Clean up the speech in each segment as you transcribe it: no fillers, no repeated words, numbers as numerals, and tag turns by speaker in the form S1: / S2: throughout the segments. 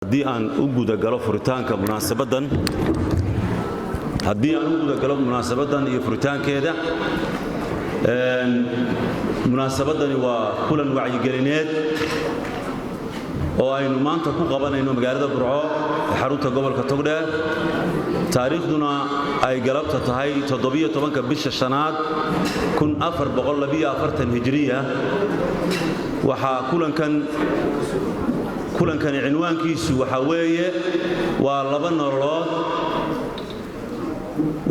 S1: Haddii aan u gudagalo furitaanka munaasabaddan, haddii aan u gudagalo munaasabaddan iyo furitaankeeda, munaasabaddani waa kulan wacyigelineed oo aynu maanta ku qabanayno magaalada Burco ee xarunta gobolka Togdheer, taariikhduna ay galabta tahay 17-ka bisha shanaad 1442 hijriya. Waxaa kulankani cinwaankiisu waxaa weeye waa laba nololood.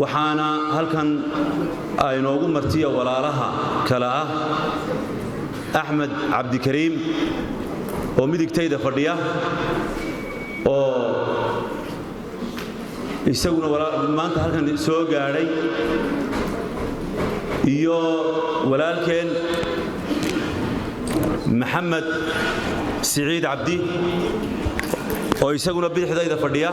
S1: Waxaana halkan aynoogu martiya walaalaha kale ah Axmed Cabdikariim oo midigtayda fadhiya, oo isaguna maanta halkan soo gaadhay, iyo walaalkeen Maxamed Siciid Cabdi oo isaguna bidixdayda fadhiya.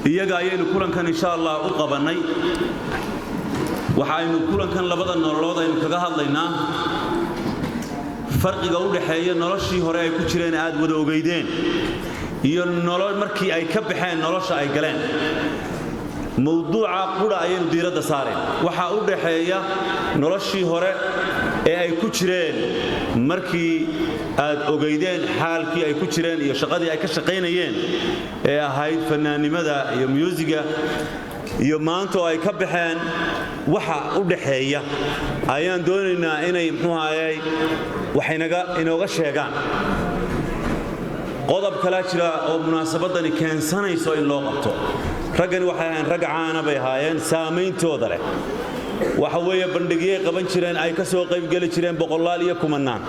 S1: Iyaga ayaynu kulankan insha Allah u qabannay. Waxaaynu kulankan labada nololood aynu kaga hadlaynaa farqiga u dhaxeeya noloshii hore ay ku jireen aad wada ogeydeen iyo nolol markii ay ka baxeen nolosha ay galeen. Mowduuca qura ayaynu diiradda saareen, waxaa u dhaxeeya noloshii hore ee ay ku jireen markii aad ogeydeen xaalkii ay ku jireen iyo shaqadii ay ka shaqaynayeen ee ahayd fannaannimada iyo myuusiga, iyo maanta oo ay ka baxeen waxa u dhaxeeya ayaan doonaynaa inay muxuu ahayey waxaynaga inooga sheegaan. Qodob kalaa jira oo munaasabaddani keensanayso in loo qabto. Raggani waxay ahayn rag caana bay ahaayeen, saameyntooda leh. Waxa weeye bandhigyay qaban jireen ay ka soo qaybgeli jireen boqolaal iyo kumannaan,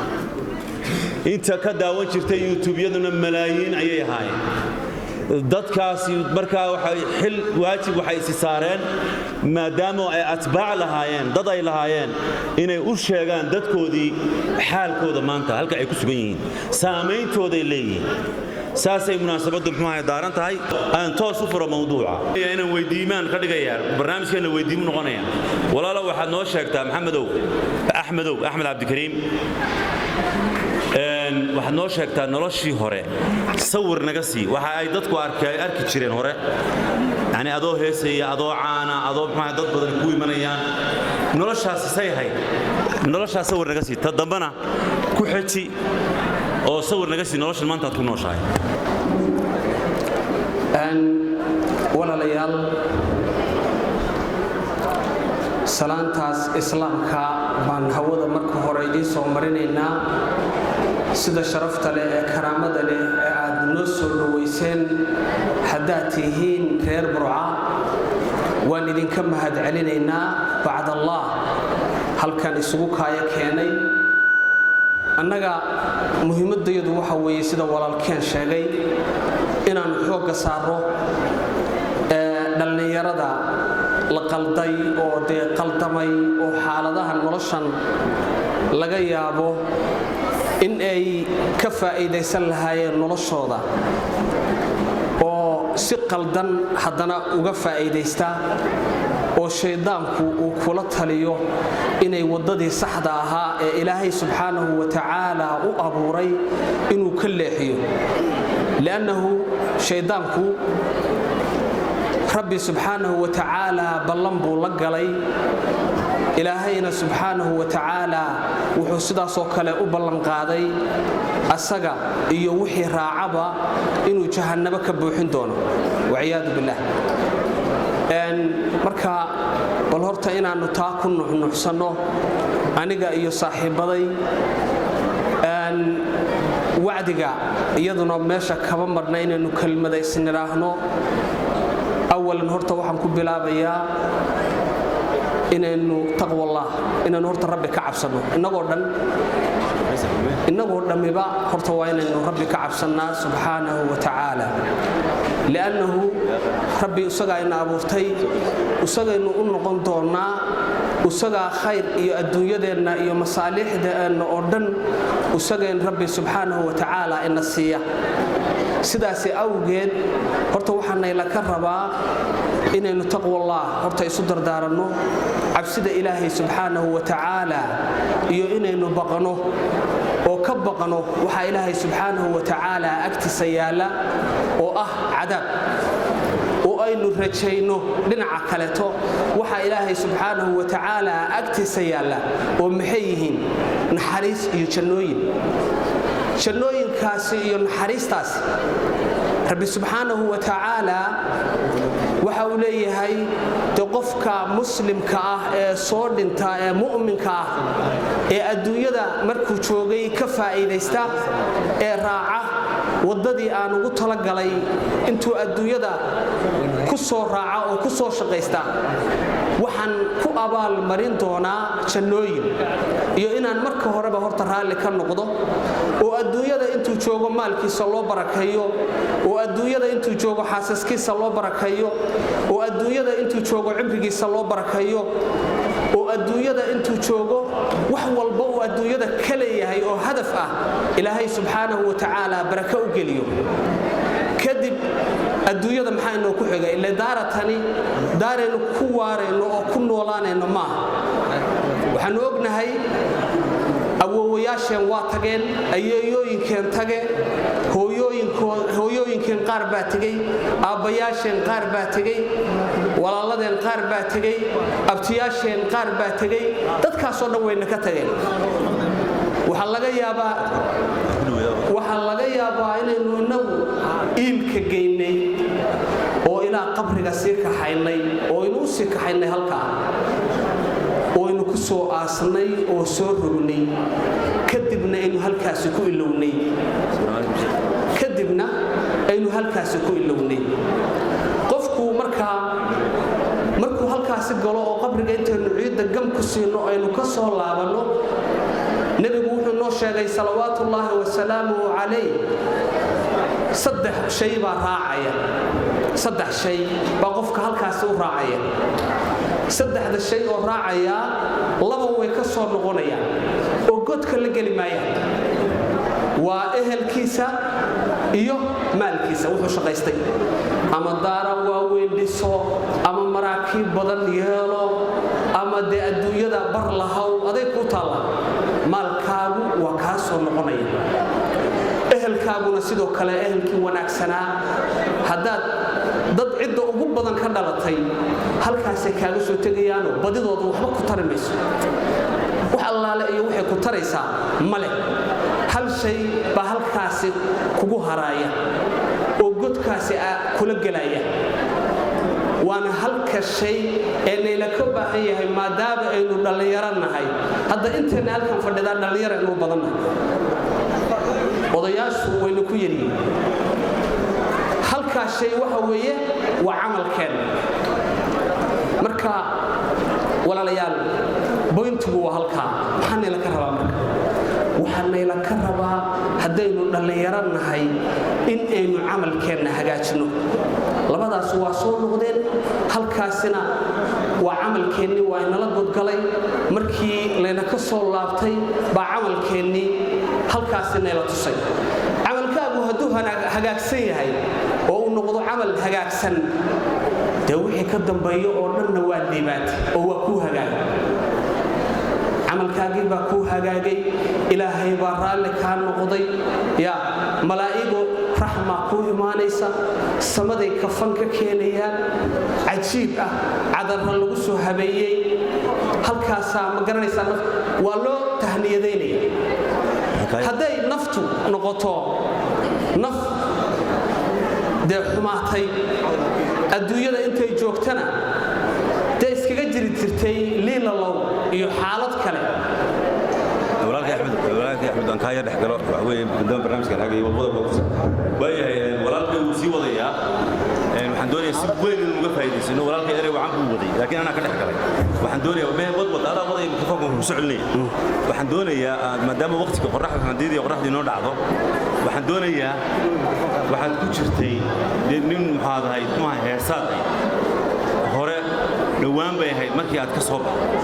S1: inta ka daawan jirtay YouTubeyaduna malaayiin ayay ahaayeen dadkaasi. Markaa waxay xil waajib waxay isi saareen, maadaama ay atbaac lahaayeen, dad ay lahaayeen, inay u sheegaan dadkoodii xaalkooda maanta halka ay ku sugan yihiin, saameyntooday leeyihiin. Saasay munaasabaddu muxuu ahay daaran tahay. Aan toos u furo mawduuca, inaan weydiimaan ka dhigayaa barnaamijkeena, weydiimu noqonaya. Walaalo, waxaad noo sheegtaa, Maxamedow, Axmedow, Axmed Cabdikariim, waxaad noo sheegtaa noloshii hore, sawir naga sii waxa ay dadku arki jireen hore, yani adoo heesaya, adoo caana, adoo muxuu dad badan ku imanayaan, noloshaasi say ahayd? Noloshaas sawir naga sii. Ta dambana ku xeji oo sawir naga sii noloshan maanta aad ku nooshahay.
S2: Walaalayaal, salaantaas islaamka baan hawada marka hore idiin soo marinaynaa. Sida sharafta leh ee karaamada leh ee aad noo soo dhowayseen haddaad tihiin reer Burca, waan idinka mahad celinaynaa. Bacdallah, halkan isugu kaaya keenay annaga muhiimadayadu waxa weeye, sida walaalkeen sheegay, inaannu xoogga saarro dhallinyarada la qalday oo dee qaldamay oo xaaladaha noloshan laga yaabo in ay ka faa'iidaysan lahaayeen noloshooda oo si qaldan haddana uga faa'iidaysta, oo shayddaanku uu kula taliyo inay waddadii saxda ahaa ee Ilaahay subxaanahu wa tacaala u abuuray inuu ka leexiyo, li'annahu shayddaanku Rabbi subxaanahu wa tacaala ballan buu la galay. Ilaahayna subxaanahu wa tacaala wuxuu sidaasoo kale u ballanqaaday asaga iyo wixii raacaba inuu jahannabo ka buuxin doono, waciyaadu billaah. Marka bal horta inaannu taa ku nuxnuxsanno, aniga iyo saaxiibbaday. Wacdiga iyaduna meesha kama marna inaynu kelmada isnidhaahno. Awalan horta waxaan ku bilaabayaa inaynu taqwallah, inaynu horta Rabbi ka cabsanno innagoo dhan, innagoo dhammiba. Horta waa inaynu Rabbi ka cabsannaa subxaanahu wa tacaala, li'annahu Rabbi isagaa ina abuurtay, isagaynu u noqon doonnaa. Isagaa khayr iyo adduunyadeenna iyo masaaliixdeenna oo dhan isageen Rabbi subxaanahu wa tacaala ina siiya. Sidaasi awgeed horta waxaanayla ka rabaa inaynu taqwallaah horta isu dardaaranno, cabsida Ilaahay subxaanahu wa tacaala, iyo inaynu baqno oo ka baqno waxaa Ilaahay subxaanahu wa tacaala agtiisa yaalla oo ah cadaab, oo aynu rajayno dhinaca kaleto waxa Ilaahay subxaanahu wa tacaala agtiisa yaalla, oo maxay yihiin? Naxariis iyo jannooyin. Jannooyinkaasi iyo naxariistaasi Rabbi subxaanahu wa tacaala waxa uu leeyahay dee qofka muslimka ah ee soo dhinta ee mu'minka ah ee adduunyada markuu joogay ka faa'iidaysta ee raaca waddadii aan ugu talagalay, intuu adduunyada ku soo raaca oo ku soo shaqaysta, waxaan ku abaalmarin doonaa jannooyin. Iyo inaan marka horeba horta raalli ka noqdo, oo adduunyada intuu joogo maalkiisa loo barakeeyo, oo adduunyada intuu joogo xaasaskiisa loo barakeeyo, oo adduunyada intuu joogo cimrigiisa loo barakeeyo, oo adduunyada intuu joogo wax walba uu adduunyada ka leeyahay oo hadaf ah Ilaahay subxaanahu wa tacaala barako u geliyo. Kadib adduunyada maxaa inoo ku xiga? Ile daaratani daaraynu ku waarayno oo ku noolaanayno maaha. Waxaannu ognahay awoowayaasheen waa tageen, ayeeyooyinkeen tage, hooyooyinkeen qaar baa tegey, aabbayaasheen qaar baa tegey, walaaladeen qaar baa tegey, abtiyaasheen qaar baa tegey. Dadkaasoo dhan wayna ka tageen. Waxaa laga yaabaa inaynu innagu iilka geynay oo ilaa qabriga sii kaxaynay oo aynu u sii kaxaynay halkaa oo aynu ku soo aasnay oo soo rognay, kadibna aynu halkaasi ku ilownay, kadibna aynu halkaasi ku ilownay. Qofku markaa markuu halkaasi galo oo qabriga intaynu ciidda gam ku siino aynu ka soo laabanno, Nebigu wuxuu noo sheegay salawaatuullaahi wasalaamuhu calayh saddex shay baa raacaya. Saddex shay baa qofka halkaasi u raacaya. Saddexda shay oo raacayaa, laba way ka soo noqonayaan oo godka la geli maayaan: waa ehelkiisa iyo maalkiisa wuxuu shaqaystay. Ama daara waaweyn dhiso, ama maraakiib badan yeelo, ama dee adduunyada bar lahaw, aday kuu taalla. Maalkaagu waa kaa soo noqonaya. Ehelkaaguna sidoo kale, ehelkii wanaagsanaa haddaad dad cidda ugu badan ka dhalatay, halkaasay kaaga soo tegayaanoo badidooda waxba ku tari mayso. Wax allaale iyo waxay ku taraysaa male. Hal shay baa halkaasi kugu haraaya oo godkaasi kula gelaya, waana halka shay ee nayla ka baahan yahay maadaama aynu dhallinyaro nahay. Hadda intayna halkan fadhidaa dhallinyaro inuu badannahay, odayaashu waynu ku yaryihiin. Halkaas shay waxa weeye waa camalkeenna. Marka walaalayaal, point-igu waa halkaa. Maxaa nayla ka rabaa? Marka waxaa nayla ka rabaa haddaynu dhallinyaro nahay in aynu camalkeenna hagaajino. Labadaas waa soo noqdeen, halkaasina waa camalkeennii waa inala godgalay. Markii layna ka soo laabtay baa camalkeennii halkaasi nayla tusay. Camalkaagu hadduu hagaagsan yahay oo uu noqdo camal hagaagsan, dee wixii ka dambeeyo oo dhanna waa liibaatay oo waa kuu hagaagay. Camalkaagii baa kuu hagaagay, Ilaahay baa raalli kaa noqday, ya malaa'igo raxmaa kuu imaanaysa, samaday kafan ka keenayaan cajiib ah, cadarra lagu soo habeeyey. Halkaasaa ma garanaysaa waa loo tahniyadaynaya. Hadday naftu noqoto naf dee xumaatay, adduunyada intay joogtana dee iskaga jiri jirtay liilalow iyo xaalad kale.
S1: Walaalkay Axmed, walaalkay Axmed, aan kaa yar dhex galo. Waxa weeye maadaama barnaamijkan hagay wadwada waayahay, walaalkay wuu sii wadayaa. Waxaan doonayaa si weyn inuu uga faa'iidaysano. Walaalkay erey wacan buu waday, laakiin anaa ka dhex galay. Waxaan doonayaa mee wadwad adaa wadaya, mikrofoonka wuxuu soo celinaya. Waxaan doonayaa maadaama waqtiga qorraxda, waxaan diidaya qorraxdii inoo dhacdo. Waxaan doonayaa, waxaad ku jirtay dee nin maxaad ahayd, muxuu heesaad ahayd hore. Dhowaan bay ahayd markii aad ka soo baxday.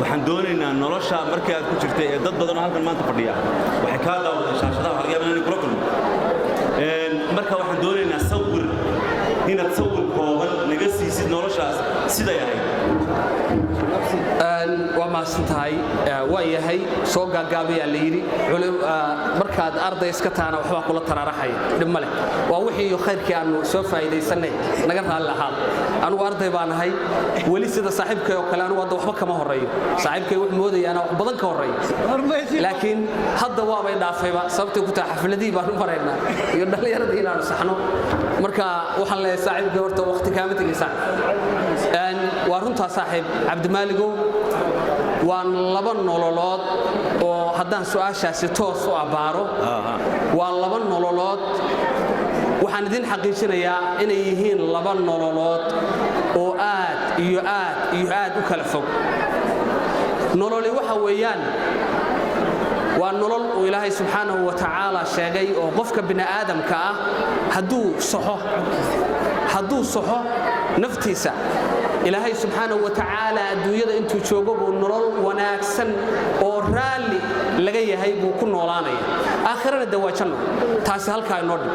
S1: Waxaan doonaynaa nolosha markii aad ku jirtay ee dad badanoo halkan maanta fadhiya waxay kaa daawadeen shaashadaha, waxa laga yaabaa inay kula kulmo. Marka waxaan doonaynaa sawir, inaad sawir kooban naga siisid noloshaas siday ahayd.
S2: Waa mahadsan tahay. Waa yahay, soo gaagaabayaa la yidhi. Markaad arday iska tahana waxbaa kula taraaraxaya, dhib ma leh, waa wixii iyo khayrkii aanu soo faa'iidaysanay. Naga raalli ahaada, anugu arday baan ahay weli, sida saaxiibkay oo kale. Anugu hadda waxba kama horreeyo saaxiibkay, wax moodaya anaa wax badan ka horreeyo, laakiin hadda waabay dhaafayba. Sababtay ku tahay, xafladihii baan u maraynaa iyo dhallinyaradii inaanu saxno. Marka waxaan leeyahay saaxiibkay, horta waqti kaama tegay saaxiib. Waa runtaa, saaxiib Cabdimaaligow, waa laba nololood oo haddaan su'aashaasi toos u abbaaro, waa laba nololood. Waxaan idin xaqiijinayaa inay yihiin laba nololood oo aad iyo aad iyo aad u kala fog. Nololi waxa weeyaan waa nolol uu Ilaahay subxaanahu wa tacaala sheegay oo qofka bini'aadamka ah hadduu saxo naftiisa, Ilaahay subxaanahu wa tacaala adduunyada intuu joogo buu nolol wanaagsan oo raalli laga yahay buu ku noolaanaya, aakhirana de waa janno. Taasi halkaa inoo dhig.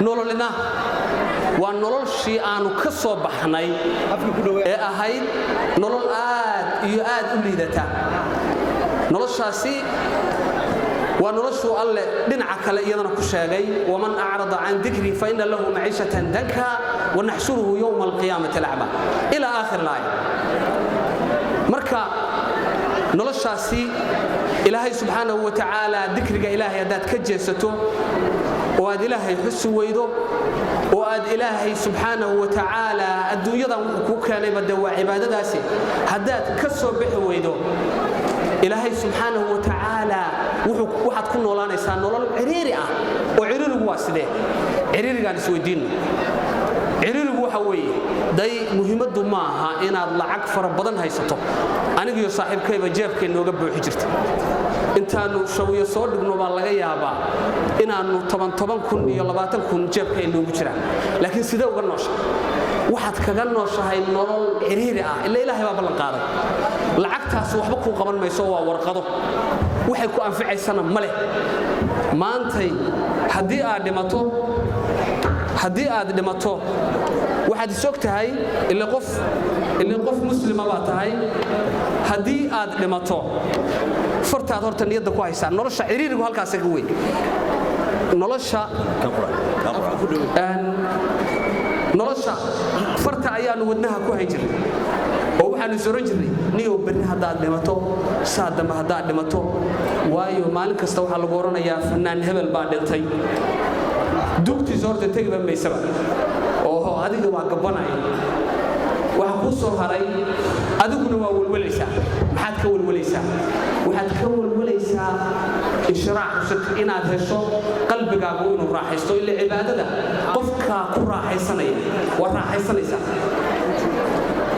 S2: Nololina waa noloshii aanu ka soo baxnay ee ahayd nolol aad iyo aad u liidata. Noloshaasi waa noloshuu Alle dhinaca kale iyadana ku sheegay: "ومن أعرض عن ذكري فإن له معيشة ضنكا ونحشره يوم القيامة أعمى" إلى آخر الآية. Marka noloshaasi Ilaahay subxaanahu wa tacaala, dikriga Ilaahay haddaad ka jeesato oo aad Ilaahay xusi weydo oo aad Ilaahay subxaanahu wa tacaala, adduunyadan wuxuu kuu keenayba dee waa cibaadadaasi, haddaad ka soo bixi weydo, Ilaahay subxaanahu wa tacaala waxaad ku noolaanaysaa nolol ciriiri ah. Oo ciriirigu waa sidee? Ciriirigaan isweydiinno. Ciriirigu waxa weeye, day muhiimaddu maaha inaad lacag fara badan haysato. Anigiyo saaxiibkayba jeebkay nooga buuxi jirta. Intaannu shawiyo soo dhigno baa laga yaabaa inaannu toban toban kun iyo 20,000 jeebka ay noogu jiraan, laakiin sidee uga noosha? Waxaad kaga nooshahay nolol ciriiri ah. Ila Ilaahay baa ballan qaaday, lacagtaas waxba kuu qaban mayso, waa warqado, waxay ku anficaysana ma leh. Maantay haddii aad dhimato, waxaad is og tahay, ile qof muslima baa tahay, haddii aad dhimato fartaad horta niyadda ku haysaa. Nolosha ciriirigu halkaasa ka weyn. Nolosha farta ayaanu wadnaha ku hayn jirnay oo waxaanu is oran jirnay, niyow, berri haddaad dhimato, saa dambe haddaad dhimato, waayo maalin kasta waxaa lagu odhanayaa fanaan hebel baa dhintay, dugtiisa horta tegiba maysaba oo adiga waa gabbanaya. Waxa kuu soo haray, adiguna waa welwalaysaa. Maxaad ka welwalaysaa? Waxaad ka welwalaysaa inshiraaxu sadr, inaad hesho qalbigaagu inuu raaxaysto. Ila cibaadada qofkaa ku raaxaysanaya, waa raaxaysanaysaa.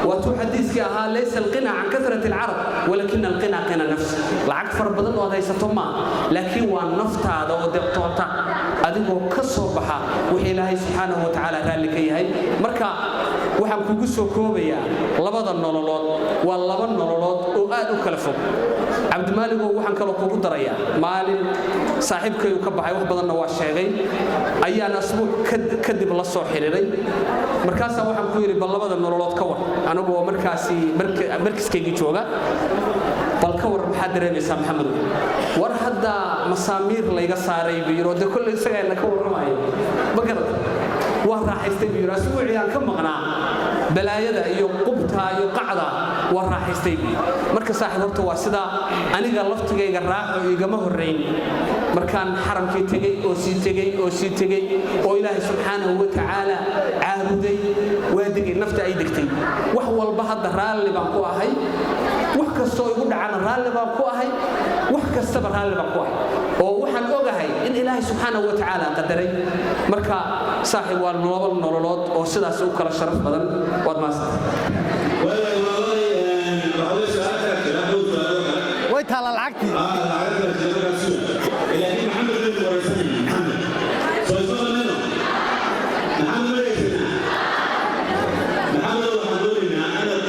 S2: Waatuu xadiiskii ahaa: "ليس الغنى عن كثرة العرض ولكن الغنى غنى النفس." Lacag fara badan oo aad haysato maa, laakiin waa naftaada oo deeqtoonta adigoo ka soo baxa wixii Ilaahay subxaanahu wa tacaala raalli ka yahay. Marka waxaan kugu soo koobayaa, labada nololood waa laba nololood oo aad u kala fog. Cabdimaaligow, waxaan kaloo kugu darayaa, maalin saaxiibkayu ka baxay, wax badanna waa sheegay, ayaan asbuuc kadib la soo xidhiidhay. Markaasaa waxaan ku yidhi, bal labada nololood ka war, anigoo markaasi markiskaygii jooga, bal ka war, maxaad dareemaysaa, Maxamedow? War hadda masaamiir layga saaray buu yidhi, oo dee kolley isagaana ka warramayo ma garata. Waa raaxaystay buu yidhi, asbuucii aan ka maqnaa balaayada iyo qubta iyo qacda waa raaxaystay buu yidhi. Marka saaxiib, horta waa sidaa. Aniga laftigayga raaxo igama horrayn markaan xaramkii tegey oo sii tegey oo sii tegey oo Ilaahay subxaanahu wa tacaala caabuday, waa degay, nafta ay degtay. Wax walba hadda raalli baan ku ahay, wax kastoo igu dhacana raalli baan ku ahay, wax kastaba raalli baan ku ahay, oo waxaan ogahay in Ilaahay subxaanahu wa tacaala qadaray. Marka saaxiib, waa laba nololood oo sidaas u kala sharaf badan. Waad mahadsantahay.
S3: Way taallaa lacagtii.
S1: Laakiin Maxamed baynu waraysanayna. Maxamed soo isma mayno? Maxamed ma dhegaysanaa? Maxamed, waxaan doonaynaa inaad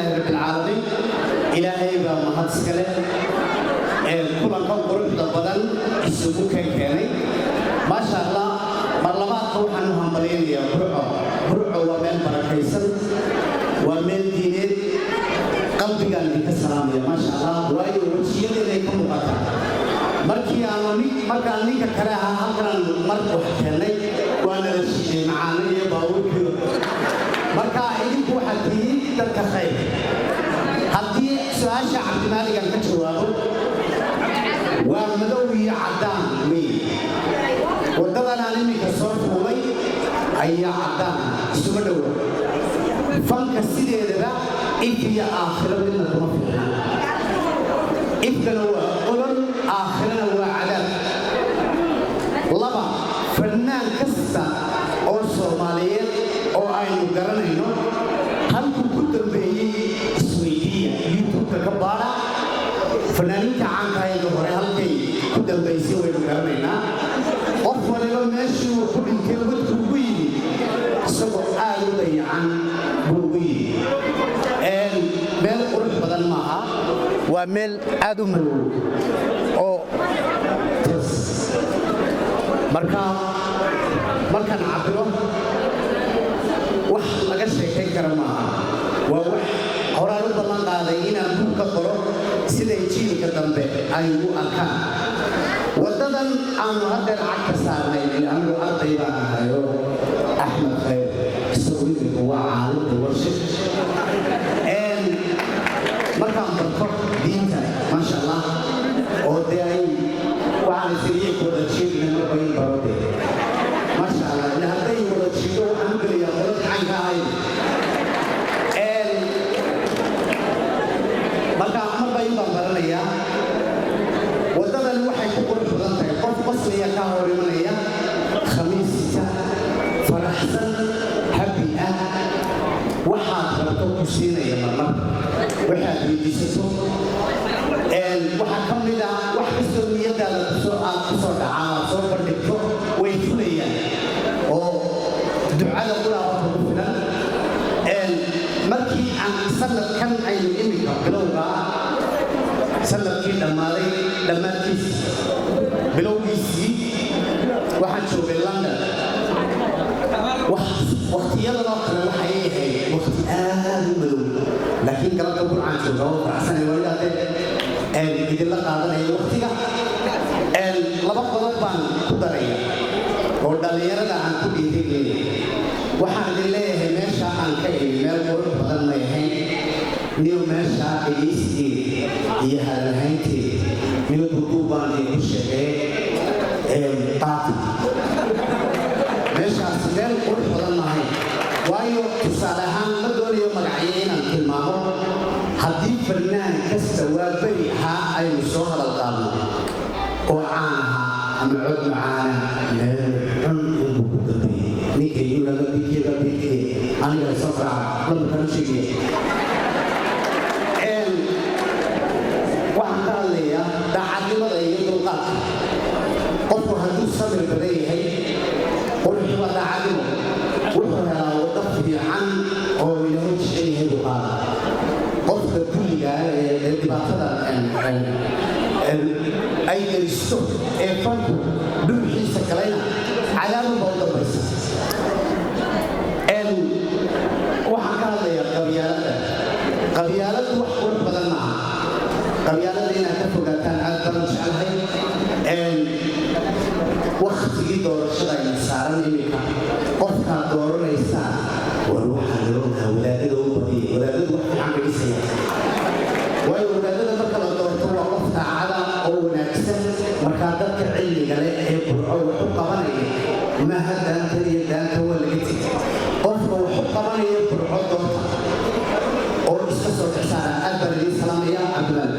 S4: Lilaahi Rabbi Alcaalamiin. Ilaahay baa mahad iskale ee kulankan quruxda badan isugu keenay. Maasha Allah, mar labaadka waxaan u hambalyaynayaa Burco. Burco waa meel barakaysan, waa meel diineed. Qalbigaan idinka salaamaya, maasha Allah, waayo wejiyadeeday ka muuqataa. Markii aanu markaan ninka kale ahaa halkanaan mar wax keennay, waana la shiiday macaano iyo baabuurkii. Marka idinku waxaad tihiin dadka khayr. Haddii su-aasha Cabdimaaligan ka jawaabo, waa madow iyo caddaan wey. Waddadan aan iminka soo fuulay ayaa caddaan isuma dhowa. Fanka sideedaba if iyo aakhiro midna kuma fiicna. Ifkana waa olol, aakhirana waa cadaab. Laba, fannaan kasta oo Soomaaliyeed oo aynu garanayno halkuu ku dambeeyey isweydiiya, YouTube-ka ka baadha. Fanaaniinta caanka ayga hore halkay ku dambaysay waynu garanaynaa. Qof waliba meeshii uu ku dhintay wadku ugu yimi isagoo aad u dayacan buu ugu yimi. Meel qurux badan maaha, waa meel aad u madow oo tos. Marka markaan cabiro, wax laga sheekayn kara maaha. Waa wax horaan u ballan qaaday inaan buug ka qoro siday jiilka dambe ay u arkaan. Waddadan aanu haddeer cagta saarnay, anigu arday baan ahayo, Axmed Khayr isagu imika waa caalimda warshid. Markaan barto diinta, maasha Allah, oo dee ay waxaan isiriye ku wada jiidna marba in baro dee, maasha Allah, ila hadday wada jiido waxaan u gelayaa qoladii caynka ahayd. Marka marba in baan baranayaa. Waddadani waxay ku qurux badan tahay qof qosliya kaa hor imanaya, khamiista faraxsan, happy ah, waxaad rabto ku siinaya. Marmar waxaad weydiisato waxaa ka mid ah wax kastoo niyadaada kusoo aad kusoo dhacaa aad soo bandhigto way fulayaan, oo ducada qulaaba kugu filan. Markii aan sanadkan aynu iminka bilowga, sanadkii dhammaaday dhammaadkiis bilowgiisii, waxaan joogay London. Waqtiyadan oo kale waxay ahayd waqti aad u madow, laakiin galabta Burcaan jooga oo faraxsanay. Waa ilaadee idinla qaadanaya waqtiga. Laba qodob baan ku daraya oo dhallinyarada aan ku dhiirigelinay. Waxaan idin leeyahay, meesha aan ka imi meel qurux badan may ahayn niyo. Meesha dhegaysigeeda iyo hadalhaynteeda niyo duuduub baan idinku sheegay qaati. Meeshaas meel qurux badan maahayn, waayo tusaale ahaan ma doonayo magacyo inaan tilmaamo. Haddii fannaan kasta waa beri ahaa aynu soo hadal qaadno oo caan ahaa ama cod macaana, meel xun inbuu ku dambeeyey. Ninkay yulaga bikeega bike aniga soo raaca lambarkan u sheegaya. Waxaan ka hadlayaa daacadnimada iyo dulqaadka. Qofku hadduu sabir badan yahay, quruxi waa daacadnimo, wuxuu helaa waddo fiican oo Ilaahay jecel yahay buu qaada. Qofka kulligaa ee dhibaatada ay gelisto ee fanku dhuuxiisa kalena cadaabun baa u dambaysa. Waxaan ka hadlayaa qabyaaladda. Qabyaaladdu wax qurux badan maaha. Qabyaaladda inaad ka fogaataan aad baan u jeclahay. Waktigii doorashada ayna saaran iminka.